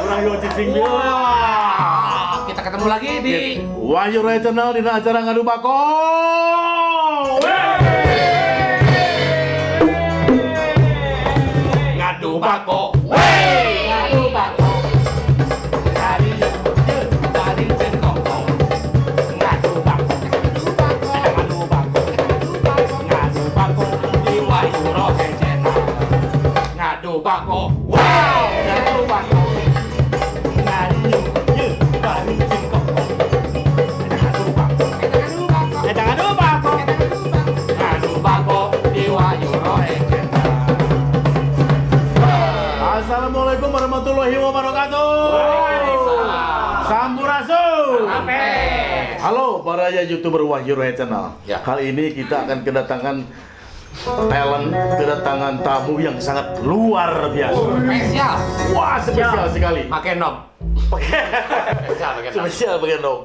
Urang yo cicing deui. Kita ketemu lagi di Wahyu Roy Channel dina acara Ngadu Bako. Ngadu Bako. Wey! Ngadu Bako. Dari dari Cengkongkong. Ngadu Bako. Ngadu Bako. Ngadu Bako di Wahyu Roy Channel. Ngadu Bako. Wow! Ngadu Bako. Ngadu dari Cengkongkong. Ngadu Bako. Ngadu Bako. Ngadu Bako. Ngadu Bako di Wahyu Roy Channel. Assalamualaikum warahmatullahi wabarakatuh. Waalaikumsalam. Sampurasun. Amin. Halo para ya YouTuber Wahyu Roy Channel. Ya. Kali ini kita akan kedatangan talent, kedatangan tamu yang sangat luar biasa. Spesial. Wah, spesial sekali. Pakai knob. Spesial pakai knob. Spesial pakai dong.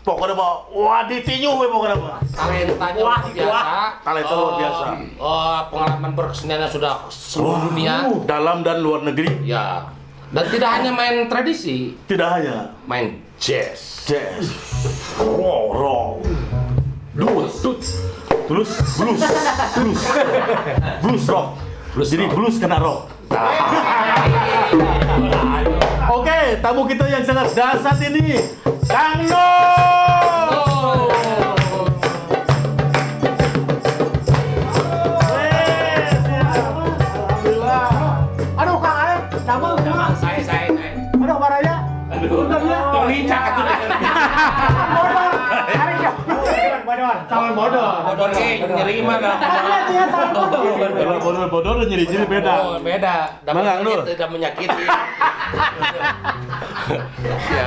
Pokoknya mah, wah ditinju we pokoknya mah. Talentanya luar biasa. Talenta luar biasa. Oh, pengalaman berkeseniannya sudah seluruh dunia. Dalam dan luar negeri. Ya. Dan tidak hanya main tradisi, Tidak hanya main jazz. jazz, rock, rock, Blues. terus blues, blues, blues rock. Blues Jadi rock. blues kena rock. Oke, tamu kita yang sangat dahsyat ini, Kang Nur. Alhamdulillah. Aduh, Kang Aep, damel kumaha? Saya. Aduh, baraya. Aduh. Punten ya. Tong lincah atuh. Bodor. Hari ya. Bodor. Calon bodor. Bodor ge nyeri mah dah. Kan ya calon bodor. Kalau bodor-bodor dan nyeri-nyeri beda. Oh, beda. Dapat Mang, Kang Nur. tidak menyakiti. Ya.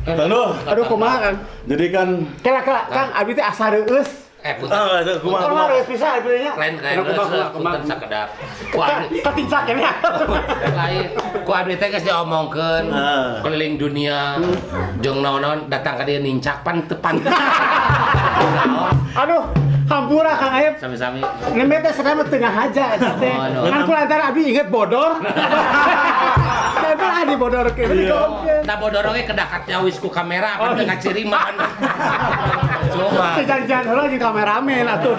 Kang Nur, Aduh, kumaha, Kang? jadi kan Kela kela, Kang, abdi teh asa reueus. Eh, punten. ah, kumaha Kumaha kumaha. reueus pisan abdi nya. Lain lain Aduh, kumaha, geus, kumaha, punten kumaha. sakedap. Ku abdi Ketincak ini ya. lain ku abdi teh geus diomongkeun Ah. keliling dunia jeung naon-naon datang ka dieu nincak pan teu pantes. Aduh, hampura Kang Aep. Sami-sami. Nembe teh serem tengah aja eta teh. Oh, aduh. Kan kulantaran abdi inget bodor. Nembe adi bodor ke. Iya. Da bodor oge kedah katiawis ku kamera pan teu kaciri mah. Cuma Janjian heula jeung kameramen atuh.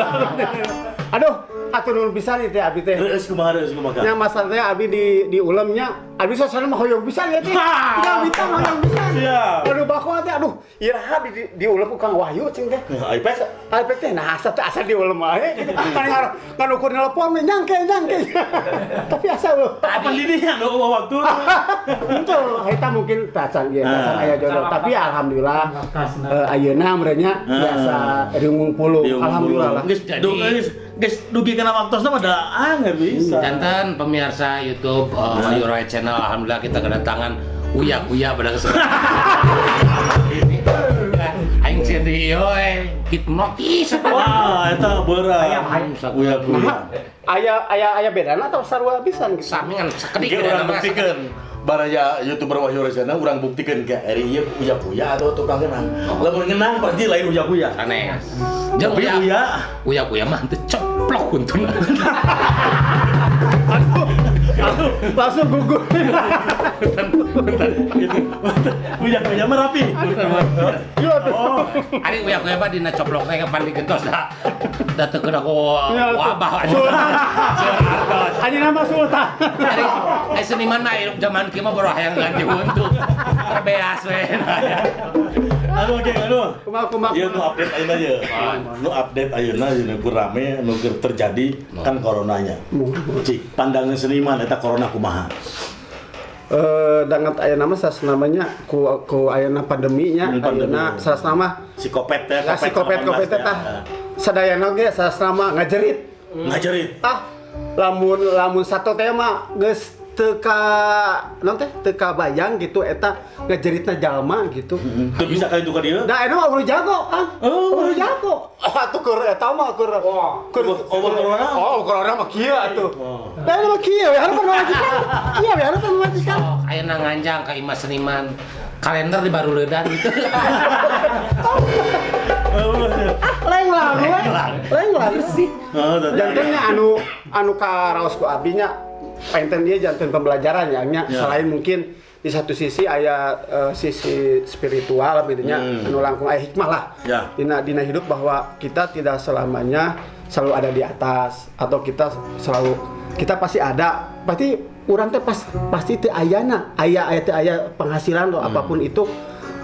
Aduh, atuh nuhun pisan ieu teh abdi teh. Reueus kumaha, reueus kumaha. Nya masalahnya abdi di ulemnya, abdi sasana mah hoyong pisan ya teh. Tinggal bintang hoyong pisan. Siap. Aduh bako teh aduh, iraha di ulem ku Kang Wahyu cing teh. Nah, iPad Alpek teh nah asa teh asa di ulem wae gitu. Kan ngan ukur nelpon we nyangke nyangke. Tapi asa eueuh. apa didinya nu waktu. Itu eta mungkin tacan ieu tacan aya jodoh. Tapi alhamdulillah ayeuna meureunnya biasa riungung puluh. Alhamdulillah lah. Geus geus geus dugi kana waktosna mah da anggar bisa. Jantan pemirsa YouTube Wahyu Roy Channel, alhamdulillah kita kedatangan Uya Kuya pada kesempatan ini. Aing sieun di ieu eh hipnotis. Wah, eta berat. Uya Kuya. Nah, aya aya aya bedana atau sarua pisan gitu. Sami ngan sakedik Ge beda urang mah. buktikeun. Baraya YouTuber Wahyu Roy Channel urang buktikeun ke eri ieu Uya Kuya atau tukang ngenang. Lamun ngenang pasti lain Uya Kuya. Sanes. Jeung Tapi Uya Uya Uya Kuya mah teu ceplok huntuna. Aduh, aduh, langsung gugur. gitu. Uya Kuya mah rapi. Yo, aduh. Oh, Ari Uya Kuya mah dina coplok teh pan digentos da. Da teu kena ku Ya, tuh. wabah. Sultan. Anjeunna mah sultan. Ari ai seniman mah hidup zaman kieu mah baru hayang ganti huntu. Terbeas we. Aduh, oke, aduh. Kumaha kumaha. Iya, nu update ayeuna ye. Nu update ayeuna nu keur rame, nu keur terjadi kan coronanya. Cik, pandangan seniman eta corona kumaha? Danget ayeuna mah sas namanya ku ku ayeuna pandeminya Pandemi. ayeuna sas nama Si kopet ya, si kopet kopet 18 teh tah. Sadayana ge sas nama ngajerit. Ngajerit. Ah, lamun lamun satu tema geus teu ka naon teh teu kabayang gitu eta ngajeritna jalma gitu. Teu bisa ka itu ka dieu. Da eta mah udah jago, ah. Oh. Udah jago. Ah, atuh keur eta mah keur keur Oh, corona. Oh, corona mah kieu atuh. Oh. Da eta mah kieu we harapan majikan. Kieu we harapan majikan. Oh, ayeuna nganjang ka imah seniman. Kalender di baru ledan gitu. Ah, lenglang we. Lenglang sih. Oh, Jantennya anu anu karaos ku abdi nya panten dia janten pembelajaran ya nya Ya. selain mungkin di satu sisi aya sisi spiritual gitu nya anu langkung aya hikmah lah. Ya. Dina dina hidup bahwa kita tidak selamanya selalu ada di atas atau kita selalu kita pasti ada pasti urang teh pasti teu ayana aya aya teu aya penghasilan atau apapun itu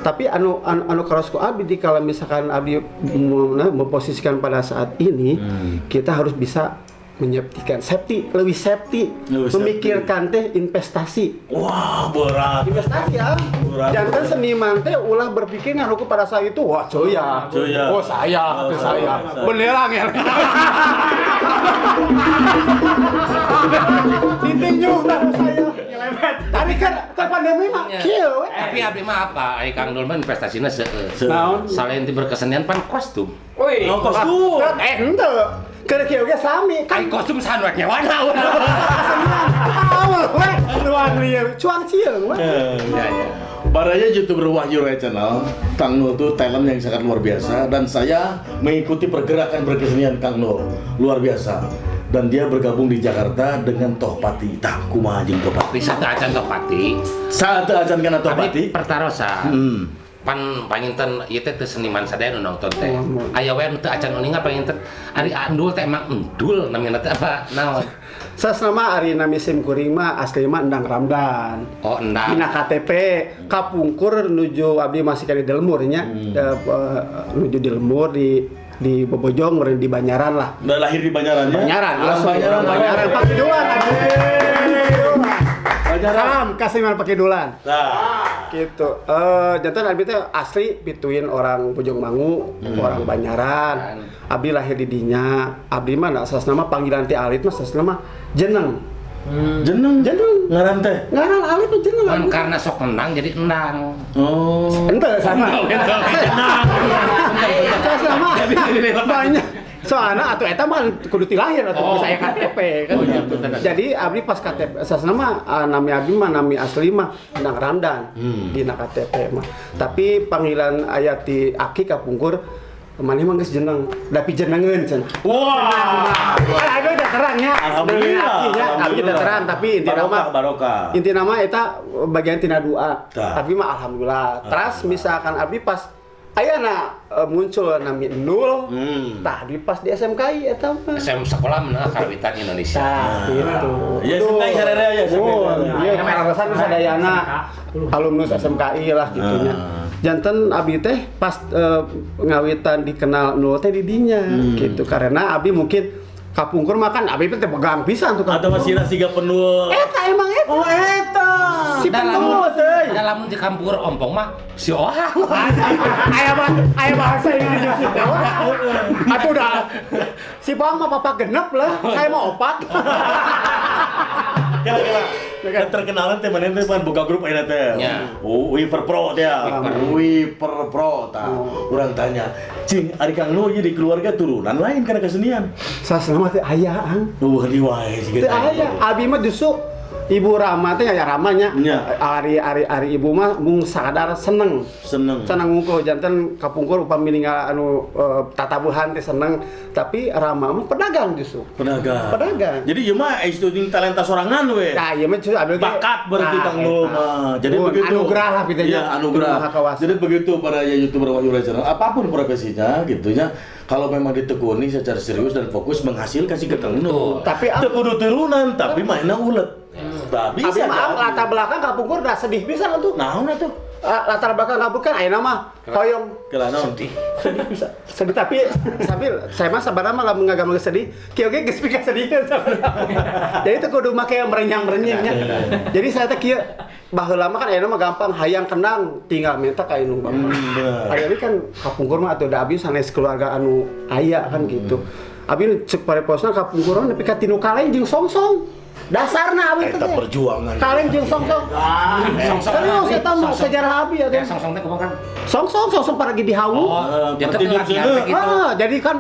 tapi anu anu, anu karaos ku abdi di kalau misalkan abdi memposisikan pada saat ini kita harus bisa menyeptikan safety lebih safety, Lebih safety. memikirkan teh investasi. Wah, berat. Investasi ya. Berat. Jangan seniman teh ulah berpikir ngaruku pada saat itu wah coya. Coya. Oh saya, Oh, itu saya. saya. Belerang ya. Ditinju tahu saya. Tadi kan kan pandemi mah kieu we. Tapi abdi mah apa? Ai Kang Dul mah investasina seueur. Naon? Selain ti berkesenian pan kostum. Wih. Oh, kostum. Eh henteu. Keur kieu ge sami Ai kan kostum saha nu nyewana. kesenian. Awal we luang lieu cuang cieung we. Ya ya. Baraya YouTuber Wahyu Rai Channel, Kang Nul itu talent yang sangat luar biasa dan saya mengikuti pergerakan berkesenian Kang Nul luar biasa. Dan dia bergabung di Jakarta dengan Tohpati. Tah, kumaha jeung Tohpati? Bisa teu acan Tohpati. Saat teu acan kana Tohpati. Abdi pertarosan. Pan panginten ieu teh teu seniman sadaya nu nonton teh. Aya we nu teu acan uninga panginten ari Andul teh emang endul namina teh apa naon? Sasnama ari nami sim kuring mah asli mah Endang Ramdan. Oh, endang. Dina KTP kapungkur nuju abdi masih kali di lemur nya. Nuju di lemur di Bobojong meureun di Banyaran lah. Udah lahir di Banyaran ya? Banyaran, Orang langsung Banyaran. orang Banyaran Pakidulan abdi. Banyaran. Salam kasih Pakidulan. Nah, Gitu. Jantan abdi teh asli pituin orang Bojong Mangu, orang Banyaran. Abdi lahir di dinya. Abdi mah asas nama panggilan ti alit mah asas nama Jeneng. Jeneng. Jeneng. Ngaran teh. Ngaran alit mah Jeneng. Pan abdi. karena sok menang jadi endang. Oh. Ente sama. Asas nama banyak. Soalnya atau eta mah kudu ti lahir atau Oh. saya KTP kan. Oh, iya, betul. Jadi abdi pas KTP asas nama nami abdi mah nami asli mah Endang Ramdan dina KTP mah. Tapi panggilan aya ti aki kapungkur maneh mah geus jeneng, da pijenengeun cenah. Wah. Kan abdi udah terang ya. Alhamdulillah. Aki nya, abdi udah Alhamdulillah. terang tapi inti nama Barokah, barokah. inti nama eta bagian tina doa. Tah. Tapi mah alhamdulillah. Terus misalkan abdi pas ayana muncul nami Nul, tah abdi pas di SMKI eta mah. SM sekolah menengah Karawitan Indonesia. Tah, gitu. Ya, SMKI sararea ya, SMKI Oh, sararea. iya, karasan sadayana alumnus SMKI lah gitunya. Ah. Janten abdi teh pas ngawitan dikenal Nul teh di dinya gitu karena abdi mungkin kapungkur mah kan abdi teh pegang pisan tuh Atau masih siga penul. Eta emang eta. Oh, eta. Si penul teh. Da lamun di kampung ompong mah si ohang. Aya mah aya bahasa ini di si Poang. Atuh udah si Poang mah papa genep lah, saya mah opat. Kira-kira. Kan terkenalan teh mana teh pan boga grup ayeuna teh. Ya. Oh, Weaver Pro teh. Weaver Pro tah. Urang tanya, "Cing, ari Kang Nul ieu di keluarga turunan lain karena kesenian." Sasana mah teh aya ang. Eueuh di wae sih Teu aya. Abi mah justru Ibu Rama teh aya ramanya. Nya. Ari ari ari ibu mah mung sadar seneng. Seneng. Seneng ngungkul janten kapungkur upami ninggal anu tatabuhan teh seneng, tapi Rama mah pedagang justru. Pedagang. Pedagang. Jadi ieu mah itu jeung talenta sorangan we. Nah, ieu mah justru abdi ge- Bakat berarti Nah, Kang Nul eta. mah. Jadi Mun, begitu. Anugerah lah gitu Iya, anugerah. Maha Kawasa. Jadi begitu para ya YouTuber Wahyu Rai Channel, apapun profesinya gitu ya, kalau memang ditekuni secara serius dan fokus menghasilkan sih ke Kang Nul. Tapi Teu kudu turunan, tapi mainnya ulet. Nah, Abi bisa mah jadi. latar belakang kapungkur dah sedih pisan atuh. Naon atuh? latar belakang kabur kan ayeuna mah hoyong Kelana. Sedih. Sedih bisa sedih, tapi sambil saya mah sabarna mah lamun ngagambar sedih kieu ge geus pika sedih sabarna. Jadi itu kudu make merenyang-merenyangnya. Jadi saya teh kieu, baheula mah kan ayeuna mah gampang hayang kendang tinggal minta ka indung bapak. Bener. Aya kan kapungkur mah atuh da abi sanes keluarga anu aya kan gitu. Abi cek pareposna kapungkur mah nepi ka tinu kaleng jeung songsong. Dasarna abi teh. Eta perjuangan. Kaleng jeung songsong. Songsong. Serius eta mah sejarah abi atuh. Kayak songsong teh kumaha kan? Songsong songsong paragi dihawu. Oh, jadi berarti latihan di teh gitu. Ah, jadi kan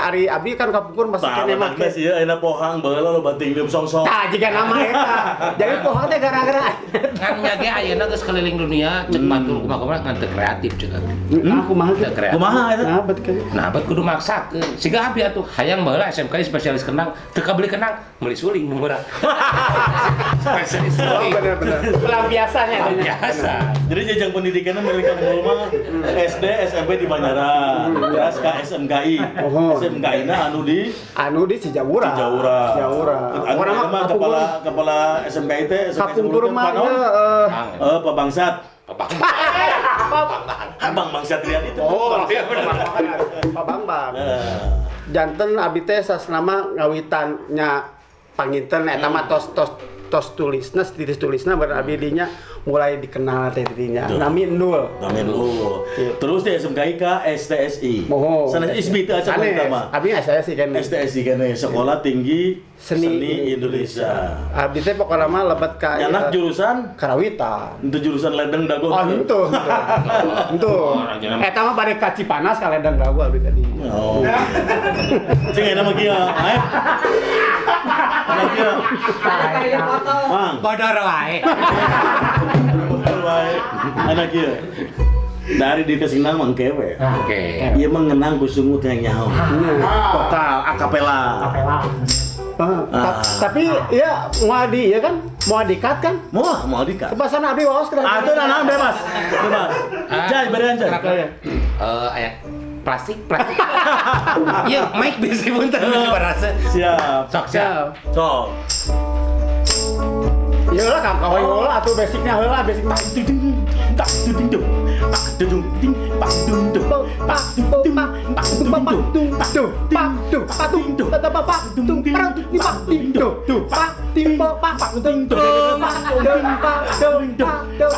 ari abdi kan kapungkur masih Tah, kene make make. sih ya, enak pohang baheula lo bating lium songsong. Tah jiga nama eta. Jadi pohang teh gara-gara. Ngan nya ge ayeuna geus keliling dunia cek batur kumaha-kumaha ngan teu kreatif cek abi. Aku mah Teu kreatif. Kumaha eta? Nah, bet ke. Nah, bet kudu maksakeun. Siga abi atuh hayang baheula SMK spesialis kendang, teu kabeli kendang, meuli suling nu murah. Spesialis Oh, suling. bener bener. Pelampiasannya. Biasa. Jadi jenjang pendidikannya mereka mah SD, SMP di Banjaran, terus ke SMKI. Oh. SMKI na anu di Anu di Cijawura. Cijaura. Cijawura. Anu Orang mah mah kepala kepala SMKI teh SMKI kapungkur sebelumnya mah Pak naon? ya, eh, Bang. Pak Bangsat. Bang. Abang Bangsat Rian itu. Oh, iya bener. Pak Bambang. Eh, Janten abdi teh sasnama ngawitan nya panginten eta mah tos tos tos tulisna tulis tulisna ber abdi dinya mulai dikenal teh dinya. Betul. Nami Nul. Nami lu. Terus di SMKI ke STSI. Moho. Sanes ISBI itu acara Sanes. pertama. Abdi STSI kan. STSI kan Sekolah Tinggi Seni, Seni Indonesia. Abdi teh pokokna mah lebet ka Nyanak jurusan Karawitan. itu jurusan ledeng dago. Oh, itu. Itu. Oh, Eta mah bade ka Cipanas ka ledeng dago abdi tadi. Oh. Cing enak mah kieu, Aep. Enak kieu. Mang, Bodor wae. betul wae. Anak kieu. Dari di kesinang mang kewe. Oke. Ieu mah ngenang ku sungut yang nyaho. Total akapela. Ah, tapi ya mau di ya kan mau dikat kan Mau mau dikat. kepasan abdi waos kena. Ah, itu nah, bebas. Bebas. Jai, berean jai. Eh, aya plastik, plastik. Iya, mic bisi punten bisi barasa. Siap. Sok siap. Sok. Ya lah kang kawai heula atuh basicnya heula basicnya. Tak dung dung pak dung ding pak dung dung Pak dung pak pak dung pak dung pak dung pak dung pak dung dung pak pak pak dung pak dung pak dung dung pak dung pak pak pak dung dung pak dung pak dung pak dung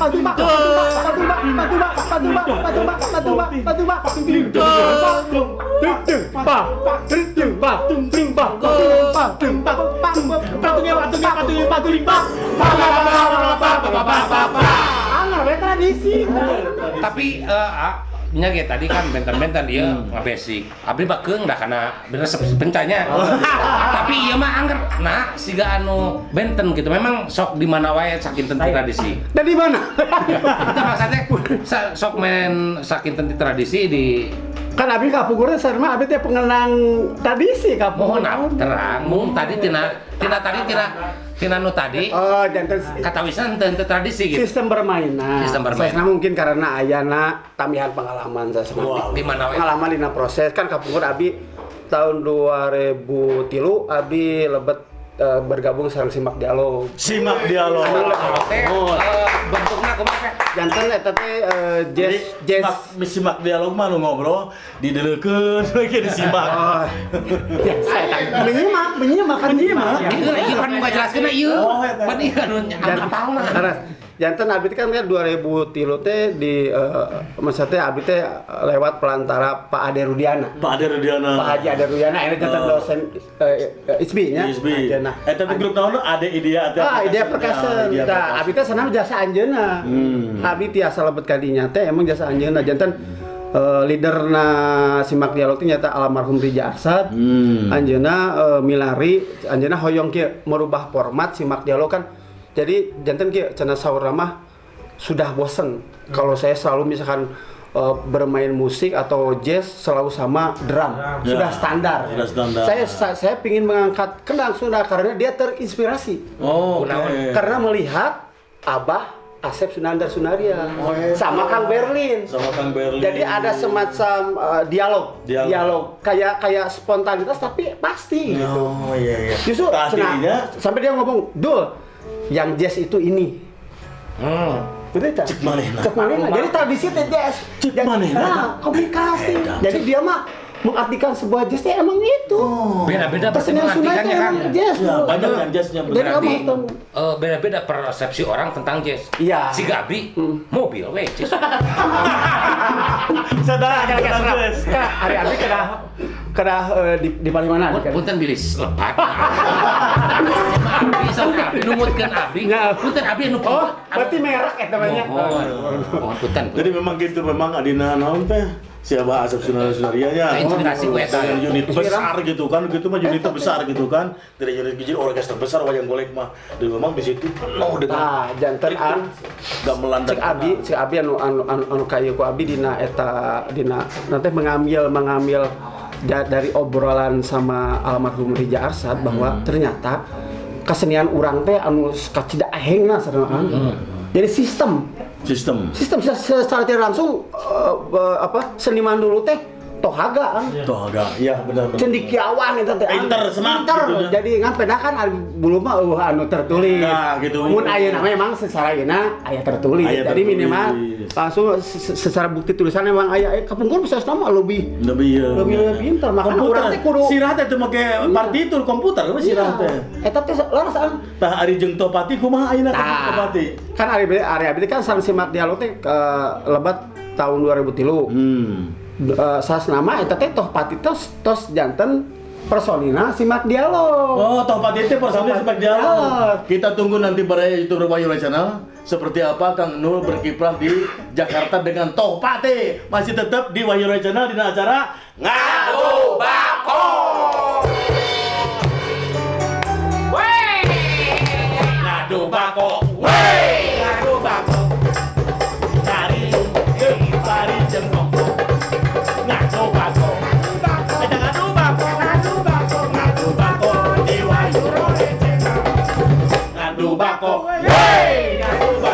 pak dung pak pak dung pak pak dung pak pak dung pak pak dung pak pak dung pak pak dung pak pak dung pak dung dung pak dung pak dung dung pak dung dung pak dung pak dung pak pak pak dung pak dung pak pak pak pak pak pak pak pak pak. Anger we tradisi. Tapi nya ge tadi kan benten-benten dia ngebasic. Abdi mah keung dah karena bener pencanya. Tapi ieu mah angger nah siga anu benten gitu. Memang sok di mana wae sakinten ti tradisi. Dan di mana? Itu maksudnya sok main sakinten ti tradisi di Kan abi kapungkurnya sarma abi teh pengenang tradisi kapungkur. mohon terang mung tadi tina tina tadi tina tina nu tadi Oh, janten katawisna henteu henteu tradisi gitu. sistem bermainan. Sistem bermain. Sasna mungkin karena ayana tambihan pengalaman sasna. Wow. Di mana wae. Pengalaman dina proses kan kapungkur abi tahun 2003 abi lebet bergabung sareng Simak Dialog. Simak dialog. Teh bentukna kumaha teh? Janten eta teh Jadi jazz jazz simak, simak dialog mah nu ngobrol dideleukeun lagi disimak. Oh, biasa eta. Menyimak, menyimak kan menyimak. Ieu ieu kan muka jelaskeun ieu. Oh, eta. Pan ieu anu apalna. Karena janten abdi teh kan kan 2003 teh di maksudnya teh abdi teh lewat pelantara Pak Ade Rudiana. Pak Ade Rudiana. Pak Haji Ade Rudiana ini janten Oh. dosen ISBI nya. ISBI. Anjeunna. Eta teh grup naon Ade Idea Ade Ah, Idea Perkasen. Perkasen. Tah, abdi teh sanam jasa anjeunna. Abdi tiasa lebet ka dinya teh emang jasa anjeunna janten leaderna Simak Dialog teh nyata almarhum Rija Arsad. Anjeunna milari anjeunna hoyong kieu merubah format Simak Dialog kan. Jadi janten kieu cenah saur mah sudah bosen kalau saya selalu misalkan bermain musik atau jazz selalu sama drum. Sudah Ya, standar. sudah standar. Saya pingin mengangkat kendang Sunda karena dia terinspirasi. Oh, Kunaon? oke. Karena melihat Abah Asep Sunandar Sunaria sama Kang Berlin. Sama Kang Berlin. Jadi ada semacam dialog, Dialog. dialog kayak kayak spontanitas tapi pasti gitu. Oh iya iya. Justru Tah, cenah, dirinya sampai dia ngomong, "Dul, yang jazz itu ini." Betul tak? Cek manehna. Cek manehna. Jadi tradisi teh jazz. Cek manehna. Nah, komunikasi. Jadi dia mah mengartikan sebuah jazz teh emang itu. Beda-beda berarti Kesenian Sunda itu mengartikannya kan. emang jazz. Ya, bro. banyak yang jazznya Jadi Berarti kamu harus tahu. beda-beda persepsi orang tentang jazz. Iya. Si Gabi mobil we jazz. Sadar, sadar jazz. Kena, hari abi kena kena di paling mana? Punten bilis lepat. Abi saur abi numutkeun abi. Ya. Punten abi anu Oh, berarti merek ya namanya. Mohon punten. Jadi memang gitu memang adina naon teh si Abah Asep Sunaria nya. Inspirasi ku eta. Dengan unit besar gitu kan, gitu mah unitnya besar gitu kan. Tidak unit kecil, orkestra besar wayang golek mah. Dan memang di situ penuh dengan Tah, janten an gamelan dan cek abi anu anu anu, anu kayu ku abi dina eta dina nanti mengambil mengambil dari obrolan sama almarhum Rija Arsad bahwa ternyata kesenian urang teh anu kacida ahengna sareng kan. Jadi sistem sistem. sistem secara tidak langsung apa seniman dulu teh tohaga kan. Tuh agak, iya benar benar. Cendikiawan eta teh. Pinter, smart Pinter. gitu ya. Jadi ngan peda kan ari bulu mah eueuh anu tertulis. Nah, gitu. Mun ayeuna mah memang secara ayeuna aya tertulis. Aya Jadi tertulis. minimal langsung secara bukti tulisan memang aya kapungkur bisa nama lebih Lebih ya. lebih lebih pinter. Makanya urang teh kudu Sirah teh teu make partitur komputer we sirah teh. Eta teh laras an. Tah ari jeung Tohpati kumaha ayeuna ka Tah. Tohpati? Kan ari ari abdi kan sareng simak dialog teh lebat tahun 2003. Sas nama eta teh Tohpati tos tos janten personina simak dialog. Oh, Tohpati itu personil Tohpati simak dialog. Dialog. Kita tunggu nanti pada YouTuber Wahyu Channel seperti apa Kang Nul berkiprah di Jakarta dengan Tohpati. Masih tetap di Wahyu Channel di acara Ngadu Bako. Ngadu bako. Wey, ngadu bako. Cari bari jengkok. Ngadu bako. Eta ngadu bako, ngadu bako, ngadu bako di Wahyu Channel. Ngadu bako. Wey, ngadu bako.